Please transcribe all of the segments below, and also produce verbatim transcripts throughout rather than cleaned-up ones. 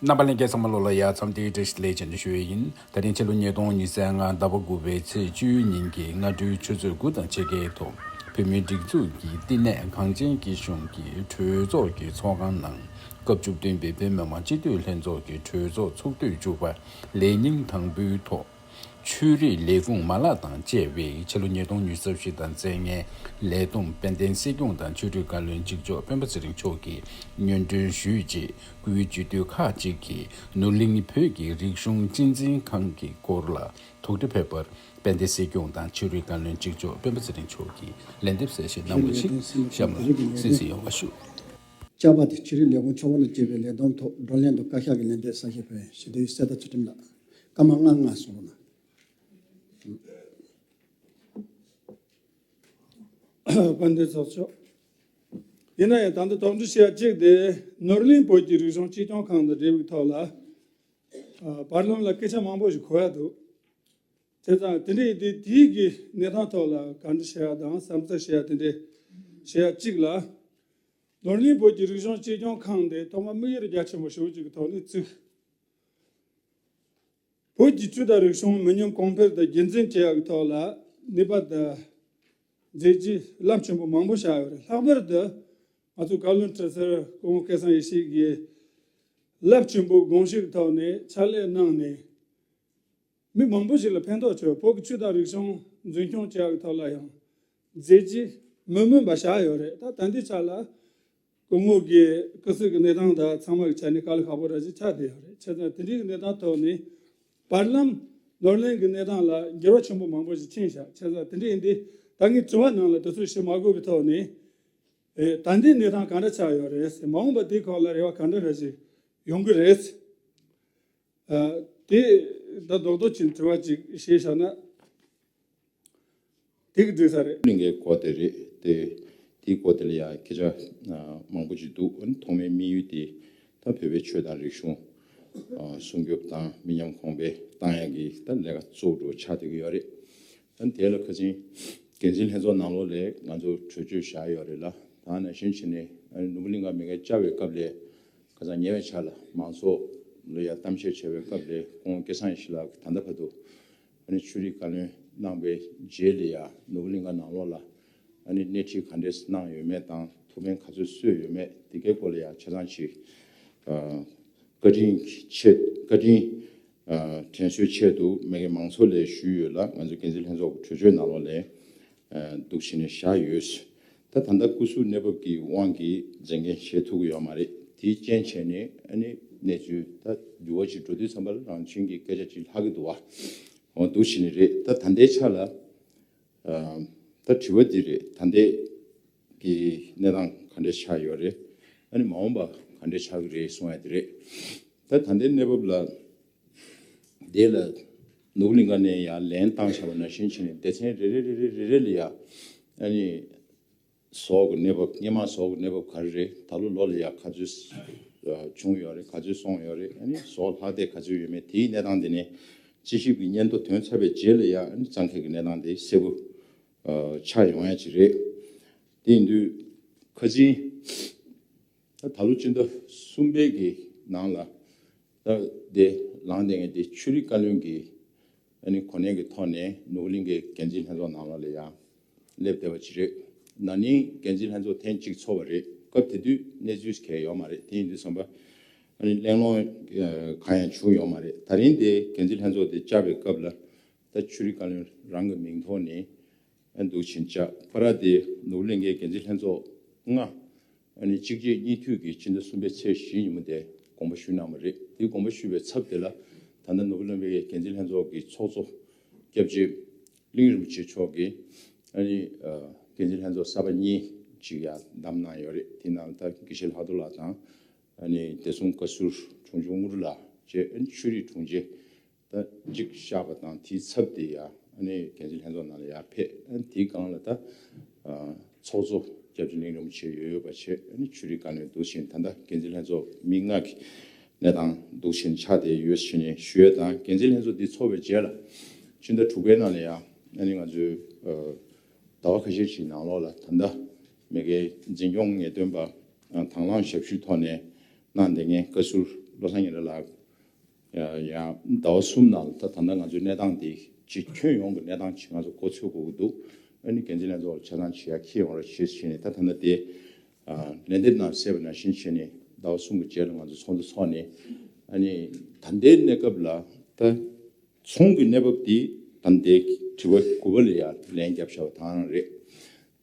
རྣམ་པ་ལྷན་རྒྱས་ཚང་མ་ལོ་ལ་ཡ་མཚམས་འདིའི་བཀྲ་ཤིས་བདེ་ལེགས་བྱས་ནས་ཞུ་ཡས་ཡིན། ད་རིང་ཕྱི་ལོ་ཉིས་སྟོང་ཉི་ཤུ་རྩ་ལྔ་ཟླ་བ་དགུ་པའི་ཚེས་བཅུའི་ཉིན་གྱི་སྔ་དྲོའི་ཆུ་ཚོད་དགུ་དང་ཕྱེད་ཀའི་ཐོག་བོད་མིའི་སྒྲིག་འཛུགས་ཀྱི་བསྟི་གནས་གངས་ཅན་སྐྱིད་གཤོངས་ཀྱི་གྲོས་ཚོགས་ཀྱི་ཚོགས་ཁང་ནང་སྐབས་བཅུ་བདུན་པའི་བོད་མི་མང་སྤྱི་འཐུས་ལྷན་ཚོགས་ཀྱི་གྲོས་ཚོགས་ཚོགས་དུས་བཅུ་པ་ལས་ཉིན་དང་པོའི་ཐོག་ཆོས་རིག་ལས་ཁུངས་མ་ལག་དང་བཅས་པའི་ཕྱི་ལོ་ཉིས་སྟོང་ཉི་ཤུ་རྩ་བཞི་དང་རྩ་ལྔའི་ལས་བསྡོམས་དཔལ་ལྡན་སྲིད་སྐྱོང་དང་ཆོས་རིག་བཀའ་བློན་གཅིག་ལྕོགས་སྤེན་པ་ཚེ་རིང་མཆོག་གིས་སྙན་སྒྲོན་ཞུས་རྗེས། སྐུའི་བརྗོད་དོན་ཁག་ཅིག་གིས་ནོར་གླིང་བོད་ཀྱི་རིག་གཞུང་གཅེས་འཛིན་ཁང་གི་སྐོར་ལ་དོགས་འདྲི་ཕེབས་པར། དཔལ་ལྡན་སྲིད་སྐྱོང་དང་ཆོས་རིག་བཀའ་བློན་གཅིག་ལྕོགས་སྤེན་པ་ཚེ་རིང་མཆོག་གིས་ལན་འདེབས་གསལ་བཤད་གནང་བ་ཞིག་གཤམ་ལ་གསན་གཟིགས་ཡོང་བ་ཞུ། བཅར་པ་དེ་ཆོས་རིག་ལས་ཁུངས་ཕྱོགས་ཁག་ལ་བྱས་པའི་ལས་བསྡོམས་ཐོག་བགྲོ་གླེང་དང་བཀའ་ཤག་གི་ལན་འདེབས་གསལ་བཤད་ཕུལ་ཞུ་དོན་གསལ་ཐག་ཚུལ་ཁྲིམས་ལགས། སྐར་མ་ལྔ་ལྔ་གསུང་རོགས་གནང་། དཔལ་ལྡན་ཚོགས་གཙོ། ཡིན་ན་ཡང་ད་ལྟ་དོགས་འདྲི་བྱེད་ཡ་གཅིག་དེ་ནོར་གླིང་བོད་ཀྱི་རིག་གཞུང་གཅེས་སྐྱོང་ཁང་དང་འབྲེལ་བའི་ཐོག་ལ་ཨ་བར་ལམ་ལ་སྐད་ཆ་མང་པོ་ཞིག་གོ་ཡ་འདུག་བྱས་ཙང་དེ་འདྲའི་དེ་དེའི་གི་གནས་སྟངས་ཐོག་ལ་བཀའ་འདྲི་བྱེད་ཡ་དང་བསམ་ཚུལ་བཤད་ཡ་དེ་འདྲའི་བྱེད་ཡ་གཅིག་ལ། ནོར་གླིང་བོད་ཀྱི་རིག་གཞུང་གཅེས་སྐྱོང་ཁང་དེ་ཐོག་མ་དམིགས་ཡུལ་རྒྱ་ཆེན་པོ་ཞེ་པོ་ཅིག་གི་ཐོག་ནས་བཙུགས། བོད་ཀྱི་ཆོས་དང་རིག་གཞུང་མི་ཉམས་གོང་འཕེལ་དང་རྒྱུན་འཛིན་བྱེད་ཡག་གི་ཐོག་ལ་ནུས་པ་དང་མཛད་རྗེས་རླབས་ཆེན་པོ་མང་པོ་བཞག་ཡོད་རེད། ལྷག་པར་དུ་ང་ཚོ་བཀའ་བློན་ཁྲི་ཟུར་སྐུ་ངོ་སྐལ་བཟང་ཡེ་ཤེས་ཀྱིས་རླབས་ཆེན་པོའི་དགོངས་གཞི་གི་ཐོག་ནས་ཕྱག་ལས་གནང་ནས། མི་མང་པོ་ཞིག་ལ་ཕན་ཐོགས་བྱུང་། བོད་ཀྱི་ཆོས་དང་རིག་གཞུང་འཛིན་སྐྱོང་བྱེད་ཡག་གི་ཐོག་ལ་ཡང་མཛད་རྗེས་མི་སྨོན་པ་བཞག་ཡོད་རེད། ད་ད་ལྟའི་ཆ་ལ་སྐུ་ངོ་གི་སྐུ་སྲིད་ཀྱི་གནས་སྟངས་དང་ཚང་མ་གི་ཆ་ནས་དཀའ་ལས་ཁག་པོ་ར་ཞིག་ཆགས་བསྡད་ཡོད་རེད། བྱས་ཙང་དེ་འདྲའི་གི་གནས་སྟངས་ཐོག་ནས་བར་ལམ་ནོར་གླིང་གི་གནས་སྟངས་ལ་འགྱུར་བ་ཆེན་པོ་མང་པོ་ཞིག་ཕྱིན་བཞག་བྱས་ཙང་དེ་འདྲ་ཡིན་དུས་ད་ངས་དྲི་བ་ནང་ལ་དེ་ཚོ་ཞུ་མ་དགོས་པའི་ཐོག་ནས། ཨེ། ད་ལྟའི་གནས་སྟངས་ག་འདྲ་ཆགས་ཡོད་རེད། མ་འོངས་པ་དེའི་ཁག་ལ་རེ་བ་ག་འདྲ་ར་ཞིག་ཡོང་གི་རེད། ཨ། དེ་ད་རྡོག་རྡོག་ཅིག་དྲི་བ་ཅིག་བྱས་བཞག་ན་དེ་གི་འགྲིག་ས་རེད། གླིང་གའི་སྐོར་དེ་རེད་དེ། དེའི་སྐོར་དེ་ལ་ཡང་སྐད་ཆ་ཨ་མང་པོ་ཅིག་འདུག་ཨ་ནི་ཐོག་མའི་དམིགས་ཡུལ་དེ་ད་བོད་པའི་ཆོས་དང་རིག་གཞུང་ཨ་སྲུང་སྐྱོབ་དང་མི་ཉམས་གོང་འཕེལ་བཏང་ཡག་གི་ད་ལས་ཀ་གཙོ་བོ་ཆགས་བསྡད་ཀྱི་ཡོད་རེད། ཨ་ནི་དེ་ལ་ཁ་སང་འགན་འཛིན་ལྷན་ཚོགས་ནང་ལོགས་ལ་ང་ཚོ་གྲོས་ཆོད་བཞག་ཡོད་རེད་ལ། ད་ནང་བཞིན་བྱས་ནས་ཨ་ནི་ནོར་བུ་གླིང་ག་མེ་ཁལ་བཅར་བའི་སྐབས་ལ། ཁ་སང་ཉེ་བའི་ཆར་ལ་མང་ཚོགས་ལ་ཡང་གཏམ་བཤད་བྱས་པའི་སྐབས་ལ་སྐུ་ངོ་སྐལ་བཟང་ཡེ་ཤེས་ལགས་ཀྱིས་ད་ལྟ་བར་དུ་ཨ་ནི་ཆོས་རིག་བཀའ་བློན་གནང་བའི་རྗེས་ལ་ཡང་ནོར་བུ་གླིང་ག་ནང་ལོགས་ལ་ཨ་ནི་སྣེ་ཁྲིད་ག་འདྲས་གནང་ཡོད་མེད་དང་ཐུགས་ཕན་ག་ཚོད་གསོས་ཡོད་མེད་དེ་གའི་སྐོར་ལ་ཡང་ཆ་ཚང་ཅིག་ཨ་བཀའ་དྲིན་གྱི་ཆེད་བཀའ་དྲིན་ཨ་དྲན་གསོའི་ཆེད་དུ་མེ་ཁལ་མང་ཚོགས་ལ་ཞུས་ཡོད་ལ། ང་ཚོ་འགན་འཛིན་ལྷན་ཚོགས་ཀྱི་གྲོས་ཆོད་ནང་ལོགས་ལ་ཨ་འདུག་བྱས་ནས་བཞག་ཡོད། ད་ད་ལྟ་སྐུ་གཟུགས་གནས་བབ་ཀྱི་དབང་གིས་མཛད་འགན་བཞེས་ཐུབ་ཀྱི་ཡོད་མ་རེད། དེའི་རྐྱེན་བྱས་ནས་ཨ་ནི་གནས་ཚུལ་ད་འགྱུར་བ་ཅིག་འགྲོ་དུས་ཙམ་པ་ལ་རང་བྱུང་གི་སྐད་ཆ་ཅིག་ལྷག་གི་འདུག་བ། འོ་འདུག་བྱས་ནས་རེད། ད་ད་ལྟའི་ཆ་ལ་ཨ་ད་དྲི་བ་འདི་རེད། ད་ལྟའི་གི་གནས་སྟངས་ག་འདྲས་ཆགས་ཡོད་རེད། ཨ་ནི་མ་འོངས་པ་ག་འདྲས་ཆགས་ཀྱི་རེད་གསུང་ཡ་དེ་རེད། ད་ད་ལྟའི་གནས་བབ་ལ། དེ་ལ་ནོར་བུ་གླིང་ག་ནས་ཡར་ལན་བཏང་བཞག་པ་ནང་བཞིན་བྱས་ནས་སྡེ་ཚན་རེ་རེ་རེ་རེ་རེ་རེ་ལ་ཡ་ཨ་ནི་ཟོག་གི་གནས་བབ་སྔོན་མ་ཟོག་གི་གནས་བབ་ག་རེ་རེད། ད་ལོ་ལོ་ལ་ཡ་ག་ཚོད་བྱུང་ཡོད་རེད། ག་ཚོད་སོང་ཡོད་རེད། ཨ་ནི་ཟོག་ལྷག་བསྡད་ག་ཚོད་ཡོད་མེད་དེའི་གནས་སྟངས་དེ་ནས་དཔྱད་ཞིབ་ཀྱི་སྙན་ཐོ་ཐོན་ཚར་བའི་རྗེས་ལ་ཡ་ཨ་ནི་གཙང་ཁེལ་གྱི་གནས་སྟངས་དེ་གསལ་པོ་ཆགས་ཡོང་ཡ་ཅིག་རེད། དེ་ཡིན་དུས་ཁ་སང་ད་ད་ལོ་སྤྱི་ཟླ་གསུམ་པའི་གི་ནང་ལ་ད་དེ་ལངས་བསྡད་མཁན་དེ་ཆོས་རིག་བཀའ་བློན་གྱི་ཨ་ནི་གོ་གནས་ཀྱི་ཐོག་ནས་ནོར་བུ་གླིང་གའི་འགན་འཛིན་ལྷན་ཚོགས་ནང་ལོགས་ལ་ཡང་སླེབས་བསྡད་པ་ཅིག་རེད། ན་ནིང་འགན་འཛིན་ལྷན་ཚོགས་ཐེངས་གཅིག་ཚོགས་པ་རེད། སྐབས་དེ་དུས་གནས་ཚུལ་གང་ཡང་ཡོད་མ་རེད། དེ་ཡིན་དུས་ཙམ་པ་ཨ་ནི་གླེང་སློང་གང་ཡང་བྱུང་ཡོད་མ་རེད། ད་རིང་དེ་འགན་འཛིན་ལྷན་ཚོགས་དེ་བཅར་བའི་སྐབས་ལ་ད་ཆོས་རིག་བཀའ་བློན་རང་གི་མིང་ཐོག་ནས་ཨ་འདུག་བྱས་བཅར། ཁོ་རང་དེ་ནོར་བུ་གླིང་གའི་འགན་འཛིན་ལྷན་ཚོགས་ལྔ་ཨ་ནི་གཅིག་རྗེས་གཉིས་མཐུད་ཀྱིས་ཕྱི་ཟླ་གསུམ་པའི་ཚེས་བཞི་ཉིན་མོ་དེ་དགོངས་པ་ཞུས་གནང་བ་རེད། དེ་དགོངས་པ་ཞུས་པའི་ཚབ་དེ་ལ་ད་ལྟ་ནོར་བུ་གླིང་གའི་འགན་འཛིན་ལྷན་ཚོགས་ཀྱི་ཚོགས་གཙོ་སྐྱབས་རྗེ་གླིང་རིན་པོ་ཆེ་མཆོག་གིས་ཨ་ནི་ཨ་འགན་འཛིན་ལྷན་ཚོགས་གསར་པ་གཉིས་ཅིག་ཡང་བདམས་གནང་ཡོད་རེད། དེ་ནང་ད་དགེ་བཤེས་ལྷག་རྡོར་ལགས་དང་ཨ་ནི་བདེ་སྲུང་བཀའ་ཟུར་དྲུང་ཆུང་དངུལ་ལགས་བཅས་ཨ་ནི་ཆོས་རིག་དྲུང་ཆེ། ད་གཅིག་བཞག་པ་དང་དེའི་ཚབ་དེ་ཡང་ཨ་ནི་འགན་འཛིན་ལྷན་ཚོགས་ནང་ལ་ཡར་ཕེབས། ཨ་ནི་དེའི་སྒང་ལ་ད་ཨ་ཚོགས་གཙོ་སྐྱབས་རྗེ་གླིང་རིན་པོ་ཆེ་ཡོད་ཡོད་པ་བྱས། ཨ་ནི་ཆོས་རིག་བཀའ་བློན་འདུག་བྱས་ནས་ད་ལྟ་འགན་འཛིན་ལྷན་ཚོགས་མི་ལྔ་གི་གནས་སྟངས་འདུག་བྱས་ནས་ཆགས་བསྡད་ཡོད་ཟེར་ནས་ཞུ་ཡས་དང་། འགན་འཛིན་ལྷན་ཚོགས་འདི་ཚོགས་པའི་རྗེས་ལ་ཕྱི་ཟླ་དྲུག་པའི་ནང་ལ་ཡང་ཨ་ནི་ང་ཚོའི་ཨ་ཟླ་བ་ཁ་ཤས་ཤིག་ནང་ལོགས་ལ་ད་ལྟ་མེ་ཁའི་འཛིན་སྐྱོང་ངེས་སྟོན་པ་དང་བླངས་ཞབས་ཞུའི་ཐོག་ནས་གནང་བསྡད་མཁན་བཀའ་ཟུར་ བློ་བཟང་ཉི་ཟླ་ལགས་ཡང་ཟླ་བ་གསུམ་ནང་ད་ད་ལྟ་ང་ཚོའི་གནས་སྟངས་འདི་ཅིག་ཁྱོན་ཡོངས་ཀྱི་གནས་སྟངས་ཅིག་ང་ཚོ་མགོ་ཚོད་དགོས་ཀྱི་འདུག་ཨ་ནི་འགན་འཛིན་ལྷན་ཚོགས་ཆ་ཚང་ཆེ་ཡ་ཁྱེད་ཡོང་ར་ཞེས་བྱས་ནས། ད་ད་ལྟ་དེ་ལན་འདེབས་ནང་གསལ་བ་ནང་བཞིན་བྱས་ནས་ཟླ་བ་གསུམ་གྱི་རྗེས་ལ་ང་ཚོ་ཚོགས་འདུ་ཚོགས་ནས། ཨ་ནི་ད་ལྟའི་གནས་སྐབས་ལ་ད་ཚོང་གི་གནས་བབ་འདི་ད་ལྟའི་དྲི་བ་དགུ་པ་ལ་ཡང་ལན་བརྒྱབ་བཞག་པ་དང་རེད།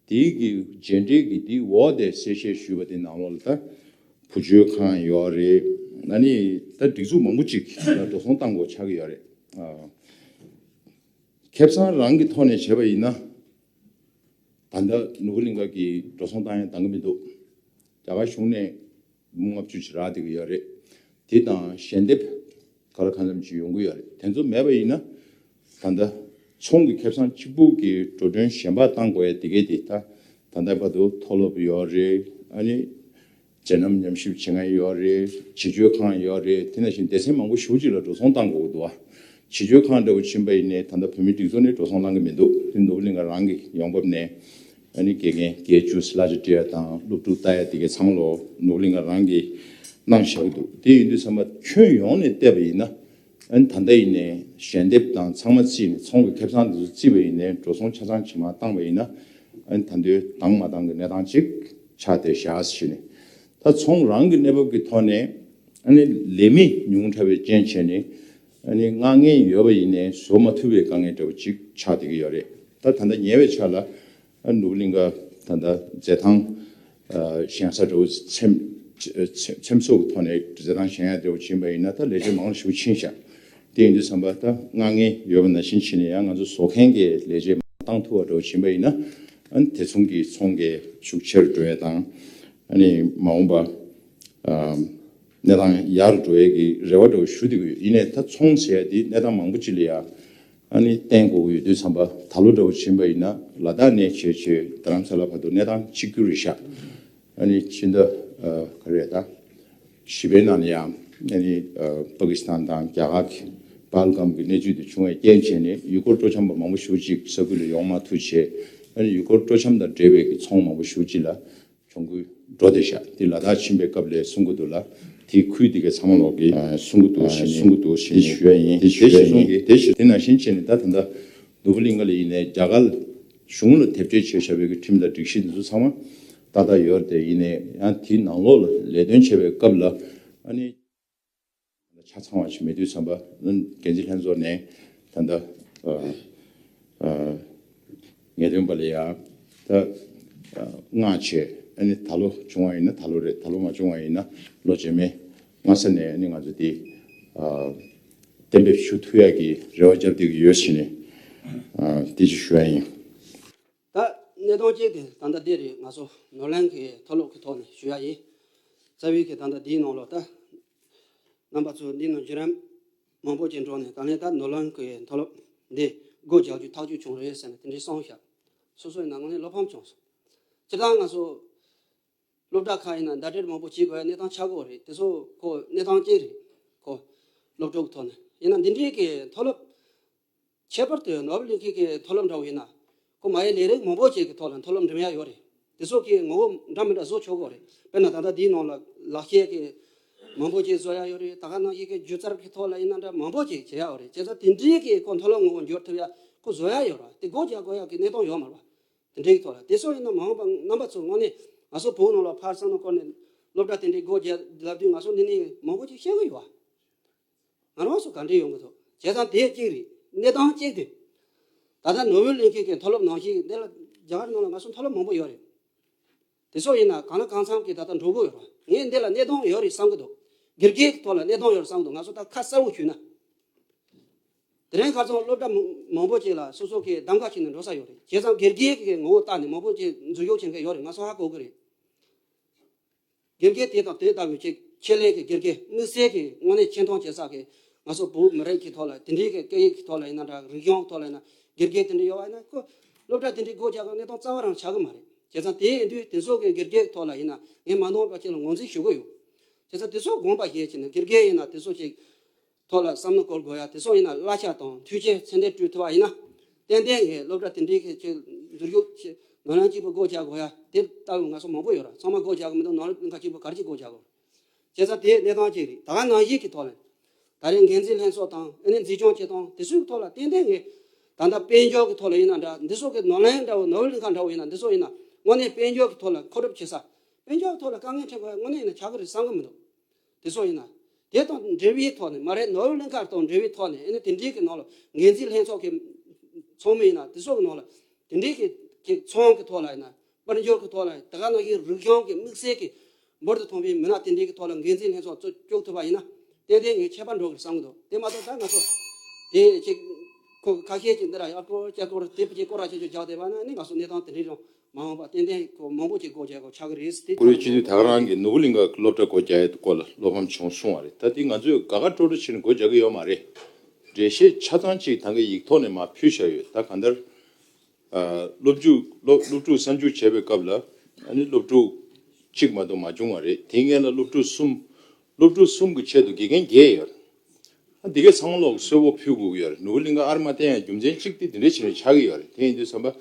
དེའི་གི་རྗེས་འབྲེལ་གྱི་དེའི་འོག་དེ་གསལ་བཤད་ཞུས་པ་དེ་ནང་ལོགས་ལ་ད་བུ་བཅོལ་ཁང་ཡོད་རེད། ཨ་ནི་ད་སྒྲིག་འཛུགས་མང་པོ་ཅིག་ལ་འགྲོ་སོང་བཏང་དགོས་ཆགས་ཀྱི་ཡོད་རེད། ཨ། ཁེ་བཟང་རང་གི་ཐོག་ནས་བྱས་པ་ཡིན་ན། ད་ལྟ་ནོར་བུ་གླིང་ཁ་གི་འགྲོ་སོང་བཏང་ཡ་འདང་གི་མི་འདུག་རྒྱ་གར་གཞུང་ནས་འབུམ་ལྔ་བཅུ་ཅིག་རག་བསྡད་ཀྱི་ཡོད་རེད། དེ་དང་ཞལ་འདེབས་ག་ལ་གང་འཚམ་ཅིག་ཡོང་གི་ཡོད་རེད། དེ་ཚོ་མེད་པ་ཡིན་ན། ད་ལྟ་ཚོང་གི་ཁེ་བཟང་གཅིག་པུ་གི་འགྲོ་གྲོན་གཞན་པ་བཏང་དགོས་ཡ་དེ་གས་དེ་ད་ད་ལྟ་བར་དུ་མཐོ་སློབ་ཡོད་རེད། ཨ་ནི་མཛད་རྣམ་ཉམས་ཞིབ་བྱེད་མཁན་ཡོད་རེད། བྱེས་སྤྱོད་ཁང་ཡོད་རེད། དེ་ནང་བཞིན་སྡེ་ཚན་མང་པོ་ཞེ་པོ་ཅིག་ལ་འགྲོ་སོང་བཏང་དགོས་ཀྱི་འདུག་བ། བྱེས་སྤྱོད་ཁང་འདྲ་བོ་ཕྱིན་པ་ཡིན་ནའི་ད་ལྟ་བོད་མིའི་སྒྲིག་འཛུགས་ནས་འགྲོ་སོང་བཏང་གི་མི་འདུག་དེ་ནོར་བུ་གླིང་ཁ་རང་གི་ཡོང་འབབ་ནས། ཨ་ནི་དགེ་རྒན་དགེ་བཅུ་གླ་ཆ་སྤྲད་ཡ་དང་སློབ་ཕྲུག་ལྟ་ཡ་དེ་གའི་ཚང་མ་ལོ་ནོར་བུ་གླིང་ཁ་རང་གིས་གནང་བཞག་གི་འདུག་དེ་ཡིན་དུས་ཙམ་པ་ཁྱོན་ཡོངས་ནས་བལྟས་པ་ཡིན་ན། ཨ་ནི་ད་ལྟ་ཡིན་ནའི་ཞལ་འདེབས་དང་ཚང་མ་རྩིས་ནས་ཚོང་གི་ཁེ་བཟང་དེ་ཚོ་རྩིས་པ་ཡིན་ནའི་འགྲོ་སོང་ཆ་ཚང་ཇེ་མང་བཏང་བ་ཡིན་ན། ཨ་ནི་ད་དུང་བཏང་མ་བཏང་གི་གནས་སྟངས་ཅིག་ཆགས་བསྡད་བཞག་ཟེར་ནས། ད་ཚོང་རང་གི་གནས་བབ་ཀྱི་ཐོག་ནས་ཨ་ནི་ལས་མི་ཉུང་དྲགས་པའི་རྐྱེན་བྱས་ནས། ཨ་ནི་མངགས་མཁན་ཡོད་པ་ཡིན་ནའི་བཟོ་མ་ཐུབ་པའི་དཀའ་ངལ་འདྲ་བོ་ཅིག་ཆགས་བསྡད་ཀྱི་ཡོད་རེད། ད་ད་ལྟ་ཉེ་བའི་ཆར་ལ་ཨ་ནོར་བུ་གླིང་ཁ་ད་ལྟ་རྫས་ཐང་ཨ་བཞེངས་ས་འདྲ་བོ་འཚེམ་འཚེམ་འཚེམ་བཟོ་གི་ཐོག་ནས་རྫས་ཐང་བཞེངས་ཡ་འདྲ་བོ་ཕྱིན་པ་ཡིན་ན་ད་ལས་བྱེད་མང་རུ་ཞིག་ཕྱིན་ཤག་དེ་ཡིན་དུས་ཙམ་པ་ད་མངགས་མཁན་ཡོད་པ་ནང་བཞིན་བྱས་ནས་ཡང་ང་ཚོ་བཟོ་མཁན་གྱི་ལས་བྱེད་མང་བཏང་ཐུབ་པ་འདྲ་བོ་ཕྱིན་པ་ཡིན་ན། ཨ་ནི་དེ་མཚུངས་ཀྱི་ཚོང་གི་ཤུགས་ཆེ་རུ་འགྲོ་ཡ་དང་། ཨ་ནི་མ་འོངས་པ་ཨ་གནས་སྟངས་ཡག་རུ་འགྲོ་ཡ་གི་རེ་བ་འདྲ་བོ་ཞུ་བསྡད་ཀྱི་ཡོད། ཡིན་ནའི་ད་ཚོང་ཟེར་ཡ་དེ་གནས་སྟངས་མང་པོ་ཅིག་ལ་ཡ་ཨ་ནི་བརྟེན་དགོས་ཀྱི་ཡོད་དུས་ཙམ་པ། ད་ལོ་འདྲ་བོ་ཕྱིན་པ་ཡིན་ན་ལ་དྭགས་ནས་བྱས་བྱས་རྡ་རམ་ས་ལ་བར་དུ་གནས་སྟངས་གཅིག་གྱུར་རེད་ཤག་ཨ་ནི་ཕྱི་ཟླ་ཨ་ག་རེ་ད་བཞི་པའི་ནང་ལ་ཡང་ཨ་ནི་ཨ་པ་ཀི་སི་ཐན་དང་རྒྱ་གར་གྱི་པཱལ་གམ་གྱི་གནས་ཚུལ་དེ་བྱུང་བའི་རྐྱེན་བྱས་ནས་ཡུལ་སྐོར་སྤྲོ་འཆམ་པ་མང་པོ་ཞེ་པོ་ཅིག་ས་ཁུལ་ལ་ཡོང་མ་ཐུབ་བྱས། ཨ་ནི་ཡུལ་སྐོར་སྤྲོ་འཆམ་དང་འབྲེལ་བའི་གི་ཚོང་མང་པོ་ཞེ་པོ་ཅིག་ལ་གྱོང་གུན་འགྲོ་བསྡད་ཤག་དེ་ལ་དྭགས་ཕྱིན་པའི་སྐབས་ལ་གསུང་གི་འདུག་ལ། དེ་ཁུལ་དེ་གའི་ཚང་མ་ལོག་གི་ཨ་གསུང་གི་འདུག་ཨ་ཟེར་ནས་གསུང་གི་འདུག་ཟེར་དེ་ནས་ཞུ་ཡ་ཡིན། དེ་ཞུ་ཡ་ཡིན། དེ་ཞུ་དེ་ནང་བཞིན་བྱས་ནས་ད་ད་ལྟ་ནོར་བུ་གླིང་ཁ་ལ་ཡིན་ནའི་རྒྱ་གར་གཞུང་ལ་དེབ་སྐྱེལ་བྱས་བཞག་པའི་གི་ཁྲིམས་དང་སྒྲིག་གཞི་འདི་ཚོ་ཚང་མ་ཏག་ཏག་ཡོད་རེད། དེ་ཡིན་ནའི་ཡང་དེའི་ནང་ལོགས་ལ་ལས་དོན་བྱེད་པའི་སྐབས་ལ་ཨ་ནི་ཆ་ཚང་བ་ཞིག་མེད་དུས་ཙམ་པ། འགན་འཛིན་ལྷན་ཚོགས་ནས་ད་ལྟ་ཨ་ཨ་ངེས་སྟོན་པ་ལ་ཡང་ད་ཨ་མངགས་བྱས། ཨ་ནི་ད་ལོ་བྱུང་བ་ཡིན་ན་ད་ལོ་རེད། ད་ལོ་མ་བྱུང་བ་ཡིན་ན་ལོ་རྗེས་མའི་སྔ་ས་ནས་ཨ་ནི་ང་ཚོ་དེ་ཨ་གཏན་འབེབས་ཞུ་ཐུབ་ཡག་གི་རེ་བ་བརྒྱབ་བསྡད་ཀྱི་ཡོད་ཟེར་ནས་ཨ་དེ་ཅིག་ཞུ་ཡ་ཡིན། ད་གནས་སྟངས་གཅིག་དེ་ད་ལྟ་འདི་རེད། ང་ཚོ་ནོར་གླིང་གི་མཐོ་སློབ་ཀྱི་ཐོག་ནས་ཞུ་ཡ་ཡིན། རྩ་བའི་གི་ད་ལྟ་འདིའི་ནང་ལོགས་ད་རྣམ་པ་ཚོ་འདི་ནང་བརྒྱུད་རིམ་མང་པོ་ཅིག་འགྲོ་ནས་ད་ལན་ད་ནོར་གླིང་གི་མཐོ་སློབ་འདི་སྒོ་རྒྱག་རྒྱུ་ཐག་གཅོད་བྱུང་རེད་ཟེར་ནས་དེ་འདྲའི་གསུངས་ཤག་སོ་སོ་ཡིན་ན་དངོས་གནས་བློ་ཕམ་བྱུང་སོང་། སྤྱིར་བཏང་ང་ཚོ་སློབ་གྲྭ་ཁག་ཡིན་ན་ཟླ་སྒྲིལ་མང་པོ་བྱེད་དགོས་ཡ་གནས་སྟངས་ཆགས་ཀྱི་ཡོད་རེད། དེ་ཚོ་ཁོ་གནས་སྟངས་ཅིག་རེད། ཁོ་སློབ་གྲོགས་ཀྱི་ཐོག་ནས་ཡིན་ན་འདི་འདྲའི་གི་མཐོ་སློབ་ཁྱད་པར་དུ་ནོར་བུ་གླིང་ཁའི་གི་མཐོ་སློབ་འདྲ་བོ་ཡིན་ན། ཁོ་མ་ཡི་ལས་རིགས་མང་པོ་ཅིག་གི་ཐོག་ལ་མཐོ་སློབ་འགྲིམ་ཡ་ཡོད་རེད། དེ་ཚོ་གི་ངོ་བོ་འདྲ་མི་འདྲ་བཟོ་ཆོག་གི་རེད། དཔེར་ན་ད་ལྟ་འདིའི་ནང་ལ་ལག་ཤེས་ཀྱི་མང་པོ་ཅིག་བཟོ་ཡ་ཡོད་རེད། ད་ག་ནང་བཞིན་གི་སྒྱུ་རྩལ་གྱི་ཐོག་ལ་ཡིན་ན་འདྲ་མང་པོ་ཅིག་བྱེད་ཡ་ཡོད་རེད། བྱས་ཙང་དེ་འདྲའི་གི་ཁོ་མཐོ་སློབ་ངོ་བོ་འགྱུར་ཐུབ་ཡ་ཁོ་བཟོ་ཡ་ཡོད་རེད། དེ་སྒོ་རྒྱག་དགོས་ཡ་གི་གནས་སྟངས་ཡོད་མ་རེད་པ། དེ་འདྲའི་གི་ཐོག་ལ་དེ་ཚོ་ཡིན་ན་མ་འོངས་པ་རྣམ་པ་ཚོ་དངོས་གནས་ང་ཚོ་བོད་ནང་ལ་ཕར་བསམ་བློ་བསྐོར་ནས་སློབ་གྲྭ་དེ་འདྲའི་སྒོ་རྒྱག་ལབ་དུས་ང་ཚོ་འདི་ནས་མང་པོ་ཅིག་བཤད་གི་ཡོད་པ། ང་རང་ཚོ་ག་འདྲས་ཡོང་གི་འདུག་བྱས་ཙང་དེ་གཅིག་རེད། གནས་སྟངས་གཅིག་དེ། ད་ལྟ་ནོར་བུ་གླིང་ཁའི་གི་མཐོ་སློབ་ནང་བཞིན་འདི་ལ་རྒྱ་གར་ནང་ལ་ང་ཚོ་མཐོ་སློབ་མང་པོ་ཡོད་རེད། དེ་ཚོ་ཡིན་ན་གང་ལ་གང་འཚམ་གྱི་ད་ལྟ་འགྲོ་གི་ཡོད་རེད། ངས་འདི་ལ་གནས་སྟངས་ཡོད་རེད་བསམ་གི་འདུག་དགེ་རྒན་གྱི་ཐོག་ལ་གནས་སྟངས་ཡོད་རེད་བསམ་གི་འདུག་ང་ཚོ་ད་ཁ་གསལ་པོ་ཞུས་ན། དེ་རིང་ཁ་སང་སློབ་གྲྭ་མང་མང་པོ་ཅིག་ལ་སོ་སོ་གི་གདམ་ག་བྱས་ནས་འགྲོ་ས་ཡོད་རེད། བྱས་ཙང་དགེ་རྒན་གྱི་ངོ་བོ་བལྟས་ནས་མང་པོ་ཅིག་འཛུལ་ཞུགས་བྱེད་མཁན་ཡོད་རེད། ང་ཚོ་ཧ་གོ་གི་རེད། དགེ་རྒན་དེ་དང་དེ་ལྟ་བུའི་ཆེད་ཆེད་ལས་ཀྱི་དགེ་རྒན་དམིགས་བསལ་གྱི་དངོས་གནས་ཆེ་མཐོང་བྱེད་ས་གི་ང་ཚོ་བོད་མི་རིགས་ཀྱི་ཐོག་ལ་དེ་འདྲའི་གི་སྐད་ཡིག་གི་ཐོག་ལ་ཡིན་ན་འདྲ། རིག་གཞུང་གི་ཐོག་ལ་ཡིན་ན་དགེ་རྒན་དེ་འདྲ་ཡོད་པ་ཡིན་ན་ཁོ་སློབ་གྲྭ་དེ་འདྲའི་སྒོ་རྒྱག་གི་གནས་སྟངས་རྩ་བ་རང་ཆགས་གི་མ་རེད། བྱས་ཙང་དེ་ཡིན་དུས་དེ་ཚོ་གི་དགེ་རྒན་གི་ཐོག་ལ་ཡིན་ན་ངས་མ་འདང་བ་ཅིག་ལ་ངོས་འཛིན་ཞུ་གི་ཡོད། བྱས་ཙང་དེ་ཚོ་དགོངས་པ་བཞེས་བྱས་ནས་དགེ་རྒན་ཡིན་ན་དེ་ཚོ་ཅིག་ཐོག་ལ་བསམ་བློ་འཁོར་དགོས་ཡ་དེ་ཚོ་ཡིན་ན་གླ་ཆ་དང་འཕྲུལ་ཆས་ཚད་ལྡན་སྤྲོད་ཐུབ་པ་ཡིན་ན། ཏན་ཏན་ངས་སློབ་གྲྭ་དེ་འདྲའི་གི་ཅིག་འཛུལ་ཞུགས་ཆེ་ནོར་གླིང་གཅིག་པུ་སྒོ་རྒྱག་དགོས་ཡ་དེ་ལྟ་བུ་ང་ཚོ་མང་པོ་ཡོད་ར། ཚང་མ་སྒོ་རྒྱག་གི་མི་འདུག་ནོར་གླིང་ཁ་གཅིག་པུ་ག་རེ་ཅིག་སྒོ་རྒྱག་དགོས། བྱས་ཙང་དེ་གནས་སྟངས་གཅིག་རེད། ད་ག་ནང་བཞིན་གྱི་ཐོག་ལ་ད་རེས་འགན་འཛིན་ལྷན་ཚོགས་དང་ཨ་ནི་འཛིན་སྐྱོང་བྱེད་སྟངས་དེ་ཚོའི་ཐོག་ལ་ཏན་ཏན་ངས་ད་ལྟ་དཔལ་འབྱོར་གྱི་ཐོག་ལ་ཡིན་ན་འདྲ། འདི་ཚོ་གི་ནོར་གླིང་འདྲ་བོ་ནོར་བུ་གླིང་ཁ་འདྲ་བོ་ཡིན་ན་འདི་ཚོ་ཡིན་ན་དངོས་གནས་དཔལ་འབྱོར་གྱི་ཐོག་ལ་མཁོ་སྒྲུབ་བྱེད་ས། དཔལ་འབྱོར་གྱི་ཐོག་ལ་དཀའ་ངལ་འཕྲད་དགོས་ཡ་དངོས་གནས་ཡིན་ན་ཆགས་ཀྱི་རེད་བསམ་གྱི་མི་འདུག་དེ་ཚོ་ཡིན་ན། དེ་དང་འབྲེལ་བའི་ཐོག་ནས་མ་རེད། ནོར་བུ་གླིང་ཁ་དང་འབྲེལ་བའི་ཐོག་ནས་ཨ་ནི་དེ་འདྲའི་གི་ནང་ལ་འགན་འཛིན་ལྷན་ཚོགས་ཀྱི་ཚོགས་མི་ཡིན་ན་དེ་ཚོ་གི་ནང་ལ་དེ་འདྲའི་གི་གི་ཚོང་གི་ཐོག་ལ་ཡིན་ན་དཔལ་འབྱོར་གི་ཐོག་ལ་ཡིན་ན་ད་ག་ནང་བཞིན་རིག་གཞུང་གི་དམིགས་བསལ་གྱི་འབུར་དུ་ཐོན་པའི་མི་སྣ་དེ་འདྲའི་གི་ཐོག་ལ་འགན་འཛིན་ལྷན་ཚོགས་བཅུག་ཐུབ་པ་ཡིན་ན་ཏན་ཏན་ངས་ཁྱད་པར་འགྲོ་གི་བསམ་གི་འདུག་དེ་མ་གཏོགས་ད་ང་ཚོ་དེ་ཅིག་ཁོ་ཁ་ཤས་ཀྱིས་འདི་ར་ཡར་སྐོར་ལྕགས་སྐོར་དེ་བྱས་སྐོར་ར་ཆེ་ཆེ་རྒྱག་བསྡད་པ་ན་ནི་ང་ཚོ་གནས་སྟངས་དེ་འདྲའི་རང་མ་འོངས་པ་ཏན་ཏན་ཁོ་མང་པོ་ཅིག་སྒོ་རྒྱག་དགོས་ཆགས་ཀྱི་རེད་ཟེར་ཏེ། ཁོ་རེ་སྤྱི་འཐུས་ད་ག་རང་གིས་ནོར་བུ་གླིང་ག་སློབ་གྲྭ་སྒོ་རྒྱག་ཡས་སྐོར་ལ་བློ་ཕམ་བྱུང་གསུང་བ་རེད། ད་དེ་ང་ཚོས་དགའ་དགའ་སྤྲོ་སྤྲོ་བྱས་ནས་སྒོ་རྒྱག་གི་ཡོད་མ་རེད། འགྲེལ་བཤད་ཆ་ཚང་ཅིག་ད་ག་ཡིག་ཐོག་ནས་མར་ཕུལ་བཞག་ཡོད། ད་གང་ལྟར་ཨ་སློབ་ཕྲུག་སློབ་སློབ་ཕྲུག་གསར་འཇུག་བྱས་པའི་སྐབས་ལ་ཨ་ནི་སློབ་ཕྲུག་གཅིག་མ་གཏོགས་མ་བྱུང་བ་རེད། དེའི་སྔོན་ལ་སློབ་ཕྲུག་གསུམ། སློབ་ཕྲུག་གསུམ་གྱི་ཆེད་དུ་དགེ་རྒན་བརྒྱད་ཡོད་རེད། ཨ་འདི་གའི་ཚང་མ་ལོག་གསོལ་ཕོགས་ཕུལ་དགོས་ཀྱི་ཡོད་རེད། ནོར་བུ་གླིང་ག་ཨར་མ་བསྟན་ཡང་རྒྱུ་མཚན་གཅིག་དེ་འདི་འདྲ་བྱས་ནས་ཆགས་ཀྱི་ཡོད་རེད། དེ་ཡིན་དུས་ཙམ་པ།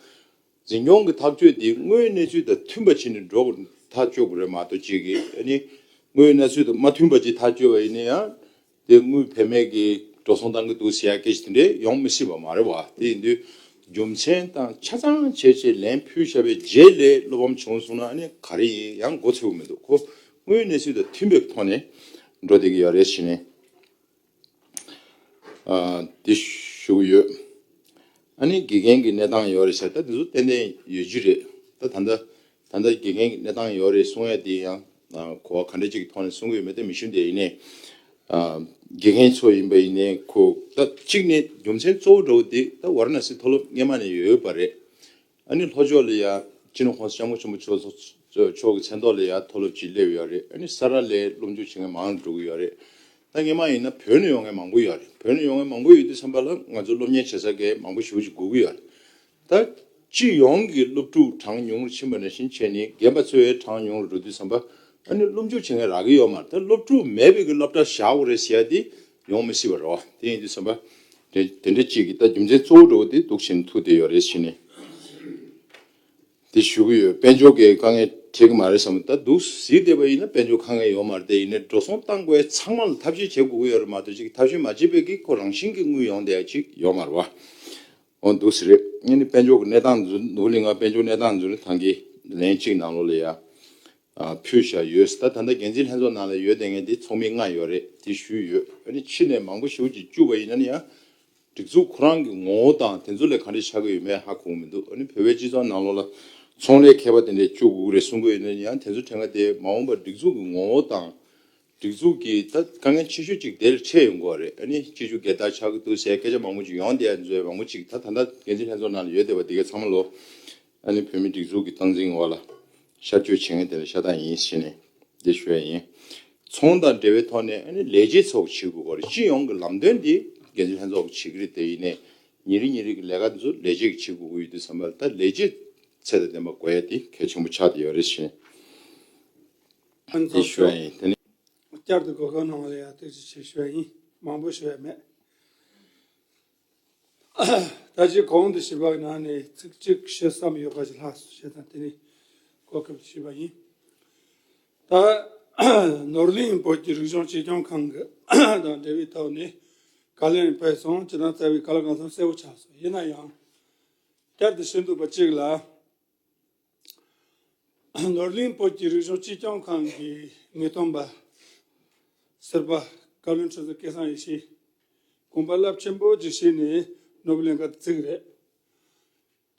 འཛིན་སྐྱོང་གི་ཐག་གཅོད་དེ་དངོས་ཡོད་གནས་ཚུལ་དང་མཐུན་པ་བྱས་ནས་འགྲོ་དགོས་ཐག་གཅོད་དགོས་རེད་མ་གཏོགས་ཅིག་གིས་ཨ་ནི་དངོས་ཡོད་གནས་ཚུལ་དང་མ་མཐུན་པ་ཅིག་ཐག་གཅོད་པ་ཡིན་ན་ཡང་དེ་དངུལ་བེད་མེད་ཀྱི་འགྲོ་སོང་བཏང་གི་འདུག་ཟེར་ཡ་སྐད་ཆ་དེ་འདྲས་ཡོང་མི་སྲིད་པ་མ་རེད་བ། དེ་ཡིན་དུས་རྒྱུ་མཚན་དང་ཆ་ཚང་བྱས་བྱས་ལན་ཕུལ་བཞག་པའི་རྗེས་ལ་བློ་ཕམ་བྱུང་སོང་ན་ཨ་ནི་ག་རེ་ཡིན་ཡང་མགོ་ཚོས་ཀྱི་མི་འདུག་ཁོ་དངོས་ཡོད་གནས་ཚུལ་དང་མཐུན་པའི་ཐོག་ནས་འགྲོ་བསྡད་ཀྱི་ཡོད་རེད་ཟེར་ནས། ཨ་དེ་ཞུ་གི་ཡོད། ཨ་ནི་དགེ་རྒན་གྱི་གནས་སྟངས་ཡོད་རེད་ཟེར། ད་དེ་ཚོ་ཏན་ཏན་ཡོད་རྒྱུ་རེད། ད་ད་ལྟ་ད་ལྟ་དགེ་རྒན་གྱི་གནས་སྟངས་ཡོད་རེད་གསུང་ཡ་དེ་ཡང་ཨ་གོ་བ་ག་འདྲ་ཅིག་གི་ཐོག་ནས་གསུང་གི་ཡོད་མེད་དེ་མི་ཤེས། དེ་ཡིན་ནའི་ཨ་དགེ་རྒན་ཚོ་ཡིན་པ་ཡིན་ནའི་ཁོ་ད་གཅིག་ནས་རྒྱུ་མཚན་གཙོ་བོ་འདྲ་བོ་དེ་ད་ཝཱ་ར་ཎ་སི་མཐོ་སློབ་སྔས་མ་ནས་ཡོད་ཡོད་པ་རེད། ཨ་ནི་ལྷོ་ཕྱོགས་ལ་ཡ་སྤྱི་ནོར་༸གོང་ས་༸སྐྱབས་མགོན་ཆེན་པོ་མཆོག་མཆོག་གི་མཚན་ཐོག་ལ་ཡ་མཐོ་སློབ་ཅིག་སླེབས་ཡོད་རེད། ཨ་ནི་ས་རཱ་ལའི་སློབ་འཇུག་བྱེད་མཁན་མང་རུ་འགྲོ་གི་ཡོད་རེད། ད་སྔས་མ་ཡིན་ན་བོད་ནས་ཡོང་མཁན་མང་པོ་ཡོད་རེད། བོད་ནས་ཡོང་མཁན་མང་པོ་ཡོད་དུས་ཙམ་པ་ལ་ང་ཚོ་སློབ་གཉེར་བྱེད་ས་གའི་མང་པོ་ཞེ་པོ་ཅིག་དགོས་ཀྱི་ཡོད་རེད། ད་སྤྱི་ཡོངས་ཀྱི་སློབ་ཕྲུག་གྲངས་ཉུང་རུ་ཕྱིན་པ་ནང་བཞིན་བྱས་ནས་རྒན་པ་ཚོའི་གྲངས་ཉུང་རུ་འགྲོ་དུས་ཙམ་པ་ཨ་ནི་སློབ་འཇུག་བྱེད་མཁན་རག་གི་ཡོད་མ་རེད། ད་སློབ་ཕྲུག་མེད་པའི་གི་སློབ་གྲྭ་བཞག་དགོས་རེད་ཟེར་ཡ་དེ་ཡོང་མི་སྲིད་པ་རེད་བ། དེ་ཡིན་དུས་ཙམ་པ་དེ་དེ་འདྲ་ཅིག་གི་ད་རྒྱུ་མཚན་གཙོ་བོ་འདྲ་བོ་དེ་འདུག་བྱས་ནས་ཐུག་བསྡད་ཡོད་རེད་ཟེར་ནས། དེ་ཞུ་གི་ཡོད། དཔལ་འབྱོར་གྱི་དཀའ་ངལ་འཕྲད་ཀྱི་མ་རེད་བསམ། ད་འདུག་གཟིགས་བསྡད་པ་ཡིན་ན་དཔལ་འབྱོར་དཀའ་ངལ་ཡོད་མ་རེད། དེ་ཡིན་ནའི་འགྲོ་སོང་བཏང་དགོས་ཚང་མ་ལ་ཐབས་ཤེས་བྱེད་དགོས་ཀྱི་ཡོད་རེད་མ་གཏོགས་ཅིག་ཐབས་ཤེས་མ་བྱས་པའི་གི་ཁོ་རང་བཞིན་གྱི་དངུལ་ཡོང་བསྡད་ཡ་ཅིག་ཡོད་མ་རེད་བ། འོ་འདུག་སེ་རེད། ངས་ནི་དཔལ་འབྱོར་གྱི་གནས་སྟངས་འཛུལ་ནོར་བུ་གླིང་ག་དཔལ་འབྱོར་གནས་སྟངས་འཛུལ་ནས་ཐང་གི་ལན་གཅིག་ནང་ལོགས་ལ་ཡ་ཕུལ་བཞག་ཡོད། ད་ད་ལྟ་འགན་འཛིན་ལྷན་ཚོགས་ནང་ལ་ཡོད་བསྡད་མཁན་དེ་ཚོགས་མི་ལྔ་ཡོད་རེད། དེ་ཞུས་ཡོད། ཨ་ནི་ཕྱི་ནས་མང་པོ་ཞེ་པོ་ཅིག་བཅུག་པ་ཡིན་ན་ནི་ཡང་སྒྲིག་འཛུགས་ཁོ་རང་གི་ངོ་བོ་དང་དེ་ཚོ་ལས་ག་འདྲ་ཆགས་ཀྱི་ཡོད་མེད་ཧ་གོ་གི་མི་འདུག་ཨ་ནི་བོད་པའི་སྤྱི་ཚོགས་ནང་ལོགས་ལ་ཚོང་ལས་མཁས་པ་དེ་འདྲས་བཅུག་དགོས་ཀྱི་རེད་གསུང་གི་ཡོད་ན་ཡང་དེ་ཚོ་དྲན་ག་དེ་མ་འོངས་པར་སྒྲིག་འཛུགས་ཀྱི་ངོ་བོ་དང་སྒྲིག་འཛུགས་ཀྱི་ད་དཀའ་ངལ་ཆེ་ཤོས་ཅིག་དེ་ལ་འཕྲད་ཡོང་གི་རེད། ཨ་ནི་སྤྱི་སྤྱོད་སྒེར་བདག་ཆགས་ཀྱི་འདུག་ཟེར་སྐད་ཆ་མང་པོ་ཅིག་ཡོང་བསྡད་ཡ་འཛོལ་མང་པོ་ཅིག་ད་ད་ལྟ་འགན་འཛིན་ལྷན་ཚོགས་ནང་ལ་ཡོད་བསྡད་པ་དེ་གའི་ཚང་མ་ལོ་ཨ་ནི་བོད་མི་སྒྲིག་འཛུགས་ཀྱི་སྟངས་འཛིན་འོག་ལ་ཤར་བསྐྱོད་བྱེད་མཁན་དེ་ལ་ཤ་སྟག་ཡིན་ཟེར་ནས། འདི་ཞུ་ཡ་ཡིན། ཚོང་དང་འབྲེལ་བའི་ཐོག་ནས་ཨ་ནི་ལས་བྱེད་ཚོ་བྱེད་དགོས་པ་རེད། སྤྱི་ཡོངས་ཀྱི་ལམ་སྟོན་འདི་འགན་འཛིན་ལྷན་ཚོགས་ཀྱིས་བྱེད་ཀྱི་རེད། དེ་ཡིན་ནའི་ཉིན་རེ་ཉིན་རེ་གི་ལས་ཀ་འདི་ཚོ་ལས་བྱེད་ཀྱིས་བྱེད་དགོས་ཀྱི་ཡོད་དུས་ཙམ་པ་ལ་ད་ལས་བྱེད་ཚད་དང་ལྡན་པ་དགོས་ཡ་དེ་གལ་ཆེན་པོ་ཆགས་བསྡད་ཡོད་རེད་ཞེས་ལྷན་འདི་ཚོགས་ཞུ་ཡ་ཚོགས་ཡིན། དེ་ནས་བསྐྱར་དུ་གོ་སྐབས་གནང་བ་ལ་ཡང་ཐུགས་རྗེ་ཆེ་ཞུ་ཡ་ཡིན། མང་པོ་ཞུ་ཡ་མེད། ད་ཅི་གོང་དུ་ཞུས་པ་ནང་ནས་ཚིག་གཅིག་བཤད་བསམ་ཡོད་པ་ཞིག་ལྷག་སོང་བྱས་ཙང་དེ་ནི་གོ་སྐབས་ཞུས་པ་ཡིན། ད་ནོར་གླིང་བོད་ཀྱི་རིག་གཞུང་གཅེས་སྐྱོང་ཁང་གི་དང་འབྲེལ་བའི་ཐོག་ནས་བཀའ་ལན་ཕེབས་སོང་། ཇི་ལྟར་རྩ་བའི་བཀའ་སློབ་གང་འཚམ་གསལ་པོ་ཆགས་སོང་། ཡིན་ན་ཡང་བསྐྱར་དུ་ཞུ་འདོད་པ་གཅིག་ལ། ནོར་གླིང་བོད་ཀྱི་རིག་གཞུང་གཅེས་སྐྱོང་ཁང་གི་ངེས་སྟོན་པ་ཟུར་པ་བཀའ་བློན་ཁྲི་ཟུར་སྐལ་བཟང་ཡེ་ཤེས་དགོངས་པ་རླབས་ཆེན་པོ་ཅིག་བཞེས་ནས་ནོར་བུ་གླིང་ག་དུ་བཙུགས་རེད།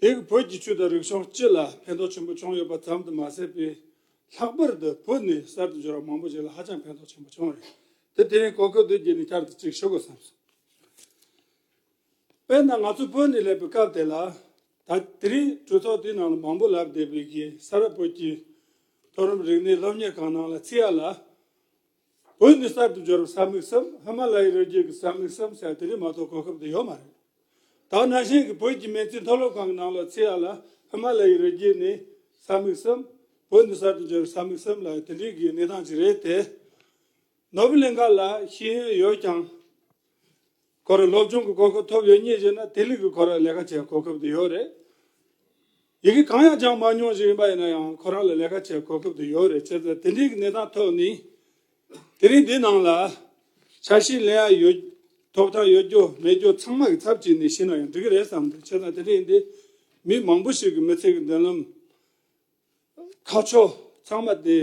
དེ་གི་བོད་ཀྱི་ཆོས་དང་རིག་གཞུང་སྤྱི་ལ་ཕན་ཐོགས་ཆེན་པོ་བྱུང་ཡོད་པ་ཙམ་དུ་མ་ཟད་པའི་ལྷག་པར་དུ་བོད་ནས་གསར་དུ་འབྱོར་བ་མང་པོ་ཞིག་ལ་ཧ་ཅང་ཕན་ཐོགས་ཆེན་པོ་བྱུང་བ་རེད། དེ་དེ་རིང་གོ་སྐབས་འདི་བརྒྱུད་ནས་བསྐྱར་དུ་ཅིག་ཞུ་དགོས་བསམ་སོང་། དཔེར་ན་ང་ཚོ་བོད་ནས་སླེབས་པའི་སྐབས་དེ་ལ། ད་དེ་རིང་གྲོས་ཚོགས་དེའི་ནང་ལ་མང་པོ་ལབ་བསྡད་པའི་གི་ས་རཱ་བོད་ཀྱི་མཐོ་རིམ་རིག་གནས་སློབ་གཉེར་ཁང་ནང་ལ་ཚིག་ཡ་ལ། བོད་ནས་གསར་དུ་འབྱོར་བའི་ས་མིག་གསུམ། ཧི་མ་ལ་ཡའི་རི་རྒྱུད་ཀྱི་ས་མིག་གསུམ་ཟེར་དེ་རིང་མ་གཏོགས་གོ་སྐབས་དེ་ཡོད་མ་རེད། ད་ནང་བཞིན་གྱི་བོད་ཀྱི་མི་ཚེ་མཐོ་སློབ་ཁང་གི་ནང་ལ་ཚིག་ཡ་ལ་ཧི་མ་ལ་ཡའི་རི་རྒྱུད་ནས་ས་མིག་གསུམ། བོད་ནས་གསར་དུ་འབྱོར་བའི་ས་མིག་གསུམ་ལ་དེ་འདྲའི་གི་གནས་སྟངས་ཅིག་རེད་དེ། ནོར་བུ་གླིང་ག་ལ་ཤེས་ཡོན་ཡོད་ཀྱང་། ཁོ་རང་སློབ་སྦྱོང་གི་གོ་སྐབས་ཐོབ་ཡོད་ཉེ་ཞིག་ན་དེ་ལས་ཀྱི་ཁོ་རང་ལས་ཀ་བྱེད་གོ་སྐབས་དེ་ཡོད་རེད། ཡི་གེ་གང་ཡང་སྦྱང་མ་མྱོང་ཞིག་ཡིན་པ་ཡིན་ན་ཡང་ཁོ་རང་ལ་ལས་ཀ་བྱེད་གོ་སྐབས་དེ་ཡོད་རེད། བྱས་ཙང་དེ་འདྲའི་གི་གནས་སྟངས་ཐོག་ནས་ དེ་རིང་འདི་ནང་ལ་ཆ་ཤས་ལེན་ཡ་ཡོད། ཐོབ་ཐང་ཡོད་རྒྱུ་མེད་རྒྱུ་ཚང་མ་གི་ཚབ་བྱས་ནས་ཤེས་ན་ཡང་འགྲིག་གི་རེད་བསམ་འདུག་བྱས་ཙང་དེ་རིང་འདི་མི་མང་པོ་ཞིག་གི་མི་ཚེ་གི་མདུན་ལམ་ཁ་ཕྱོགས་ཚང་མ་དེ་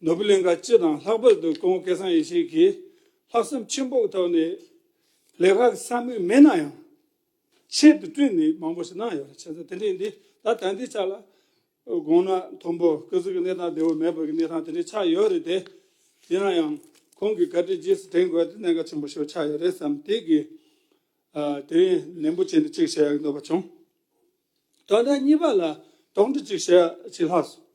ནོར་བུ་གླིང་ག་སྤྱི་དང་ལྷག་པར་དུ་སྐུ་ངོ་སྐལ་བཟང་ཡེ་ཤེས་ཀྱིས་ལྷག་བསམ་ཆེན་པོ་གི་ཐོག་ནས་ལས་ཀ་གི་ས་མིག་མེད་ན་ཡང་ཆེད་དུ་བསྐྲུན་ནས་མང་པོ་ཞིག་གནང་ཡོད་རེད། བྱས་ཙང་དེ་འདྲ་ཡིན་དུས་ད་ད་ལྟའི་ཆ་ལ་དགོངས་ན་མཐོན་པོ་སྐུ་གཟུགས་ཀྱི་གནས་སྟངས་བདེ་བོ་མེད་པ་གི་གནས་སྟངས་དེ་འདྲ་ཆགས་ཡོད་རེད་དེ། ཡིན་ན་ཡང་ཁོང་གིས་བཀའ་དྲིན་རྗེས་སུ་དྲན་དགོས་དེ་གནད་འགག་ཆེན་པོ་ཞིག་ཆགས་ཡོད་རེད་བསམ་དེ་གི་ཨ་དེ་རིང་ནན་པོ་བྱས་ནས་གཅིག་བྱེད་ཡག་གི་འདོད་པ་བྱུང་། དོན་དག་གཉིས་པ་ལ་དོགས་འདྲི་གཅིག་བྱེད་ཡག་ཅིག་ལྷག་སོང་།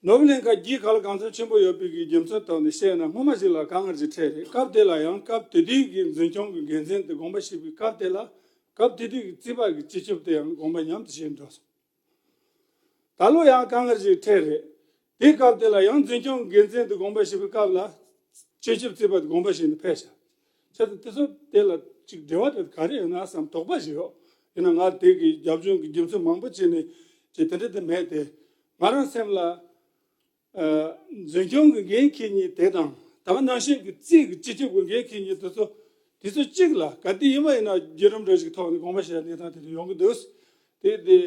ནོར་བུ་གླིང་ག་རྒྱའི་ཁ་ལ་གང་འཚམ་ཆེན་པོ་ཡོད་པའི་གི་རྒྱུ་མཚན་ཐོག་ནས་བཤད་ན་སྔོན་མ་ཞིག་ལ་དཀའ་ངལ་ཅིག་འཕྲད་རེད། སྐབས་དེ་ལ་ཡང་སྐབས་དེ་དུས་ཀྱི་འཛིན་སྐྱོང་གི་འགན་འཛིན་དེ་དགོངས་པ་ཞུས་པའི་སྐབས་དེ་ལ་སྐབས་དེ་དུས་ཀྱི་རྩིས་པ་གི་སྤྱི་ཁྱབ་དེ་ཡང་དགོངས་པ་མཉམ་དུ་བཞེས་འགྲོ་སོང་། ད་ལོ་ཡང་དཀའ་ངལ་ཅིག་འཕྲད་རེད། དེའི་སྐབས་དེ་ལ་ཡང་འཛིན་སྐྱོང་གི་འགན་འཛིན་དེ་དགོངས་པ་ཞུས་པའི་སྐབས་ལ་སྤྱི་ཁྱབ་རྩིས་པ་དེ་དགོངས་པ་བཞེས་ནས་ཕེབས་ཤག་བྱས་ཙང་དེ་ཚོ་དེ་ལ་ཅིག་འབྲེལ་བ་དེ་ག་རེ་ཡོད་ན་བསམ་དོགས་པ་ཞིག་ཡོད། ཡིན་ན་ང་དེ་གི་རྒྱབ་ལྗོངས་ཀྱི་རྒྱུ་མཚན་མང་པོ་བྱས་ནས་ཅིག་དེ་འདྲ་དེ་མེད་དེ། ང་རང་སེམས་ལ་ཨ་འཛིན་སྐྱོང་གི་འགན་འཁྱེར་མཁན་དེ་དང་ད་ག་ནང་བཞིན་གྱི་རྩིས་ཀྱི་སྤྱི་ཁྱབ་ཀྱི་འགན་འཁྱེར་མཁན་དེ་ཚོ་དེ་ཚོ་གཅིག་ལ་ག་དུས་ཡིན་པ་ཡིན་ན་བརྒྱུད་རིམ་འདྲ་ཞིག་ཐོག་ནས་དགོངས་པ་བཞེས་གནས་སྟངས་དེ་འདྲ་ཡོང་གི་འདུག་དེ་དེ་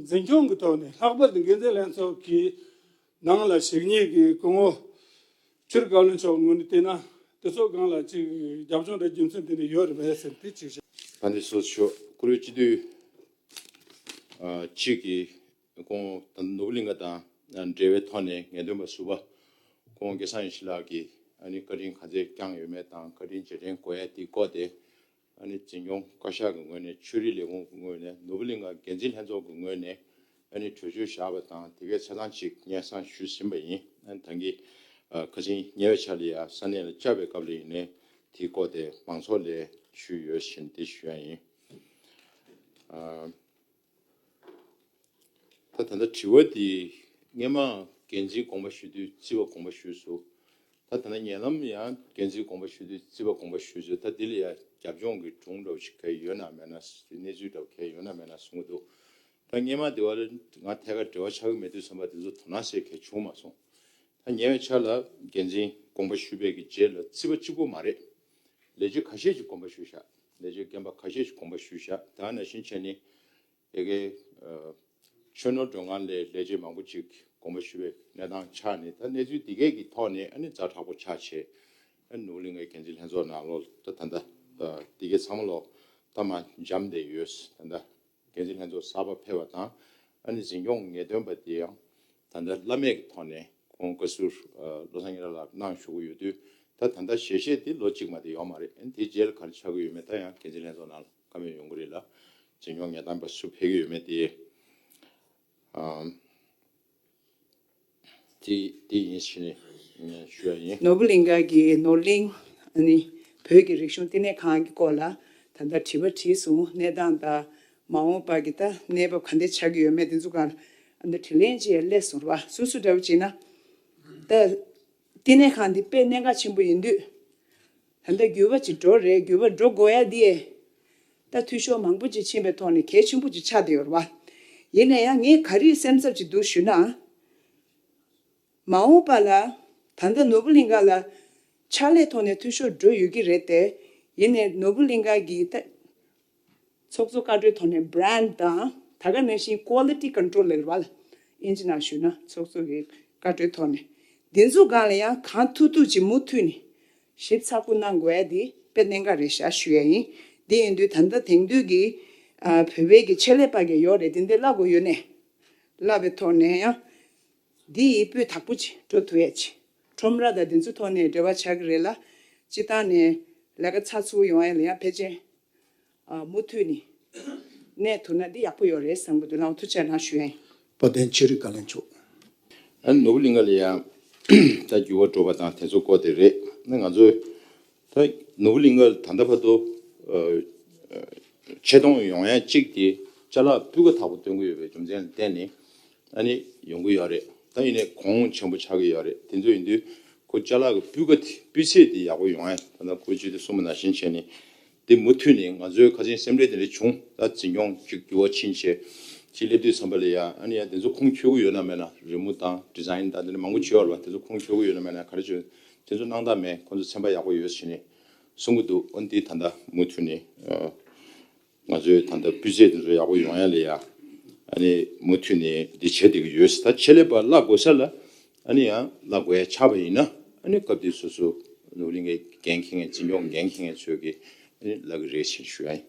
འཛིན་སྐྱོང་གི་ཐོག་ནས་ལྷག་པར་དུ་འགན་འཛིན་ལྷན་ཚོགས་ཀྱི་ནང་ལ་ཞུགས་མཁན་གྱི་སྐུ་ངོ་ཆུ་རི་བཀའ་བློན་མཆོག་ངོས་ནས་བལྟས་ན་དེ་ཚོ་སྒང་ལ་ཅིག་རྒྱབ་ལྗོངས་དང་རྒྱུ་མཚན་དེ་འདྲ་ཡོད་རེད་པས་ཟེར་དེ་ཅིག་བཤད། ད་འདི་སོ་ཞོག་བཀུར་འོས་སྤྱི་འཐུས་ཨ་གཅིག་གིས་ཁོང་ནོར་བུ་གླིང་ག་དང་འབྲེལ་བའི་ཐོག་ནས་ངེས་སྟོན་པ་ཟུར་པ་ཁོང་སྐལ་བཟང་ཡེ་ཤེས་ལགས་ཀྱིས་ཨ་ནི་བཀའ་དྲིན་ག་ཚད་བསྐྱངས་ཡོད་མེད་དང་བཀའ་དྲིན་རྗེས་དྲན་དགོས་ཡ་དེའི་སྐོར་དེ། ཨ་ནི་འཛིན་སྐྱོང་བཀའ་ཤག་གི་ངོས་ནས་ཆོས་རིག་ལས་ཁུངས་ཀྱི་ངོས་ནས་ནོར་བུ་གླིང་ག་འགན་འཛིན་ལྷན་ཚོགས་ཀྱི་ངོས་ནས་ཨ་ནི་གྲོས་ཆོད་བཞག་པ་དང་དེ་གའི་ཆ་ཚང་ཅིག་སྙན་སེང་ཞུས་ཟིན་པ་ཡིན། ཨ་ནི་ད་གིན་ཨ་ཁ་སང་ཉེ་བའི་ཆར་ལ་ཡ་ས་གནས་ལ་བཅར་བའི་སྐབས་ལ་ཡིན་ནའི་དེའི་སྐོར་དེ་མང་ཚོགས་ལ་ཞུས་ཡོད་ཞེས་དེ་ཞུ་ཡ་ཡིན། ཨ། ད་ད་ལྟ་དྲི་བ་འདི་སྔས་མ་འགན་འཛིན་དགོངས་པ་ཞུ་དུས་རྩིས་པ་དགོངས་པ་ཞུས་སོང་། ད་ད་ལྟ་ཉེ་ལམ་ཡང་འགན་འཛིན་དགོངས་པ་ཞུ་དུས་རྩིས་པ་དགོངས་པ་ཞུས་སོང་། ད་འདི་ལ་ཡང་རྒྱབ་ལྗོངས་ཀྱི་སྒྲུང་འདྲ་བོ་ཞིག་ག་ཡོད་ན་མེད་ན་གནས་ཚུལ་འདྲ་བོ་ག་ཡོད་ན་མེད་ན་གསུང་གི་འདུག་ད་སྔས་མ་འདི་བ་ལ་ང་ཐད་ཀར་འབྲེལ་བ་ཆགས་ཀྱི་མེད་དུས་ཙམ་པ་འདི་ཚོ་དོ་སྣང་སེ་ག་བྱུང་མ་སོང་། ད་ཉེ་བའི་ཆར་ལ་འགན་འཛིན་དགོངས་པ་ཞུས་པའི་གི་རྗེས་ལ་རྩིས་པ་གཅིག་པོ་མ་རེད། ལས་བྱེད་ཁ་ཤས་ཤིག་དགོངས་པ་ཞུས་ཤག་ལས་བྱེད་རྒན་པ་ཁ་ཤས་ཤིག་དགོངས་པ་ཞུས་ཤག་ད་ནང་བཞིན་བྱས་ནས། དེ་གའི་ཨ་ཆོས་ནོར་སྒྲོན་ཁང་ལས་ལས་བྱེད་མང་པོ་ཅིག་དགོངས་པ་ཞུ་བའི་གནས་སྟངས་ཆགས་ནས། ད་གནས་ཚུལ་འདི་གའི་གི་ཐོག་ནས་ཨ་ནི་ཛ་དྲག་པོ་ཆགས་བྱས། ཨ་ནོར་བུ་གླིང་གའི་འགན་འཛིན་ལྷན་ཚོགས་ནང་ལོགས་ད་ད་ལྟ་ཨ་འདི་གའི་ཚང་མ་ལོགས་ད་མར་འཇམ་བསྡད་ཡོད། ད་ལྟ་འགན་འཛིན་ལྷན་ཚོགས་གསར་པ་ཕེབས་པ་དང་ཨ་ནི་འཛིན་སྐྱོང་ངེས་སྟོན་པ་དེ་ཡང་ད་ལྟ་བླ་མེད་ཀྱི་ཐོག་ནས་ཁོང་བཀའ་ཟུར་ཨ་བློ་བཟང་སྙན་གྲགས་ལགས་གནང་བཞུགས་ཀྱི་ཡོད་དུས། ད་ད་ལྟ་ཞལ་བཞེས་དེ་ལོ་གཅིག་མ་དེ་ཡོད་མ་རེད། ཨ་ནི་དེའི་རྗེས་ལ་ག་རེ་ཆགས་ཀྱི་ཡོད་མེད་ད་ཡང་འགན་འཛིན་ལྷན་ཚོགས་ནང་ལ་བཀའ་མོལ་ཡོང་གི་རེད་ལ། འཛིན་སྐྱོང་ངེས་སྟོན་པ་སུ་ཕེབས་ཀྱི་ཡོད་མེད་དེ་ཨམ་དེ་དེ་ཡིན་ཞེས་ནས་ཞུ་ཡ་ཡིན། ནོར་བུ་གླིང་ག་གི་ནོར་གླིང་ཨ་ནི་བོད་ཀྱི་རིག་གཞུང་བསྟི་གནས་ཁང་གི་སྐོར་ལ་ད་ལྟ་དྲི་བ་དྲིས་སོང་། གནས་སྟངས་དང་མ་འོངས་པ་གི་ད་གནས་བབ་ག་འདྲ་ཆགས་ཀྱི་ཡོད་མེད་དེ་ཚོ་སྒང་ལ་ཨ་ནི་དྲིས་ལན་ཅིག་སླེབས་སོང་ར་བ། སོ་སོ་འདྲ་བོ་བྱས་ན་ད་བསྟི་གནས་ཁང་འདི་དཔེ་གནད་འགག་ཆེན་པོ་ཡིན་དུས། ད་ལྟ་འགྱུར་བ་ཅིག་འགྲོ་རེད། འགྱུར་བ་འགྲོ་དགོས་ཡ་འདི་ད་འཐུས་ཤོར་མང་པོ་ཅིག་ཕྱིན་པའི་ཐོག་ནས་གལ་ཆེན་པོ་ཅིག་ཆགས་བསྡད་ཡོད་རེད་བ། ཡིན་ན་ཡང་ངས་ག་རེ་སེམས་འཚབ་ཅིག་འདུག་ཞུ་ན། མ་འོངས་པ་ལ་ད་ལྟ་ནོར་བུ་གླིང་ག་ལ་ཕྱག་ལས་ཐོག་ནས་འཐུས་ཤོར་འགྲོ་ཡོད་ཀྱི་རེད་དེ། ཡིན་ནའི་ནོར་བུ་གླིང་ག་གི་ད་ཚོགས་གཙོ་བཀའ་འཁྲོལ་ཐོག་ནས་brand དང་ད་ག་ནང་བཞིན་quality control ལབ་རེད་བ། ཨིན་ཇི་ནང་ཞུས་ན་ཚོགས་གཙོ་གི་བཀའ་འཁྲོལ་ཐོག་ནས་འདི་ཚོ་སྒང་ལ་ཡང་གང་ཐུབ་ཐུབ་ཅིག་མུ་མཐུད་ནས་ཞིབ་ཚགས་པོ་གནང་དགོས་ཡ་དེ་དཔེ་གནད་འགག་རེད་ཤག་ཞུ་ཡ་ཡིན། དེ་ཡིན་དུས་ད་ལྟ་དེང་དུས་ཀྱི་ཨ་བོད་པའི་གི་ཆེད་ལས་པ་གི་ཡོད་རེད། དེ་འདྲ་བསླབ་དགོས་ཡོད་ནས་བསླབ་པའི་ཐོག་ནས་ཡང་འདི་ཡི་སྤུས་དག་པོ་ཅིག་འགྲོ་ཐུབ་ཡ་ཅིག་ཁྲོམ་ར་དང་དེ་ཚོའི་ཐོག་ནས་འབྲེལ་བ་ཆགས་ཀྱི་རེད་ལ། སྤྱི་བཏང་ནས་ལས་ཀ་ཚགས་ཚུད་ཡོང་ཡ་ལ་ཡང་ཕལ་ཆེར་ཨ་མུ་མཐུད་ནས་གནས་ཐུབ་ན་འདི་ཡག་པོ་ཡོད་རེད་བསམ་གྱི་འདུག་ལགས་ཐུགས་རྗེ་གནང་ཞུ་ཡ་ཡིན། དཔལ་ལྡན་ཆོས་རིག་བཀའ་བློན་མཆོག་ཨ་ནོར་བུ་གླིང་ག་ལ་ཡང་ད་འགྱུར་བ་འགྲོ་བ་དང་དེ་ཚོ་སྐོར་དེ་རེད། ན་ང་ཚོས་ད་ནོར་བུ་གླིང་ག་ད་ལྟ་བར་དུ་ཨ་ཨ་ཆེ་མཐོང་ཡོང་ཡ་གཅིག་དེ་ཅ་ལག་སྤུས་ཀ་དག་པོ་སྟོན་གྱི་ཡོད་པའི་རྒྱུ་མཚན་ལ་བརྟེན་ནས། ཨ་ནི་ཡོང་གི་ཡོད་རེད། ད་ཡིན་ནའི་གོང་ཆེན་པོ་ཆགས་ཀྱི་ཡོད་རེད། དེ་ཚོ་ཡིན་དུས་ཁོ་ཅ་ལག་གི་སྤུས་ཀ་དེ་སྤུས་ཚད་དེ་ཡག་པོ་ཡོང་ཡ་ད་ལྟ་ཁོ་ཅི་དེ་གསུངས་པ་ནང་བཞིན་བྱས་ནས་དེ་མུ་མཐུད་ནས་ང་ཚོའི་ཁ་སང་སེམས་ཁྲལ་དེ་འདྲ་བྱུང་། ད་འཛིན་སྐྱོང་ཅིག་འགྱུར་བ་ཕྱིན་བྱས་ཅིག་སླེབས་དུས་ཙམ་པ་ལ་ཡ་ཨ་ནི་ཡ་དེ་ཚོ་ཁུངས་འཁྱོལ་གྱི་ཡོད་ན་མེད་ན། རི་མོ་དང་ཌི་ཛའིན་དང་དེ་འདྲ་མང་པོ་བྱས་ཡོད་རེད་བ། དེ་ཚོ་ཁུངས་འཁྱོལ་གྱི་ཡོད་ན་མེད་ན་ག་རེ་བྱས། དེ་ཚོ་སྣང་དག་མེད། ཁོང་ཚོ་སེམས་པ་ཡག་པོ་ཡོད་ཟེར་ནས་གསུང་གི་འདུག། འོན་ཏེ་ད་ལྟ་མུ་མཐུད་ནས་ང་ཚོའི་ད་ལྟ་སྤུས་ཚད་དེ་ཚོ་ཡག་པོ་ཡོང་ཡ་ལ་ཡ། ཨ་ནི་མུ་མཐུད་ནས་འདི་བྱེད་བསྡད་ཀྱི་ཡོད། ད་ཆེད་ལས་པ་གླ་དགོས་ས་ལ་ཨ་ནི་ཡང་གླ་དགོས་ཡ་ཆགས་པ་ཡིན་ན་ཨ་ནི་སྐབས་དེ་སོ་སོ་ནོར་གླིང་གི་འགན་འཁྱེར་མཁན་འཛིན་སྐྱོང་འགན་འཁྱེར་མཁན་ཚོས་ཀྱི་ཨ་ནི་གླ་གི་རེད་ཟེར་ཞུ་ཡ་ཡིན།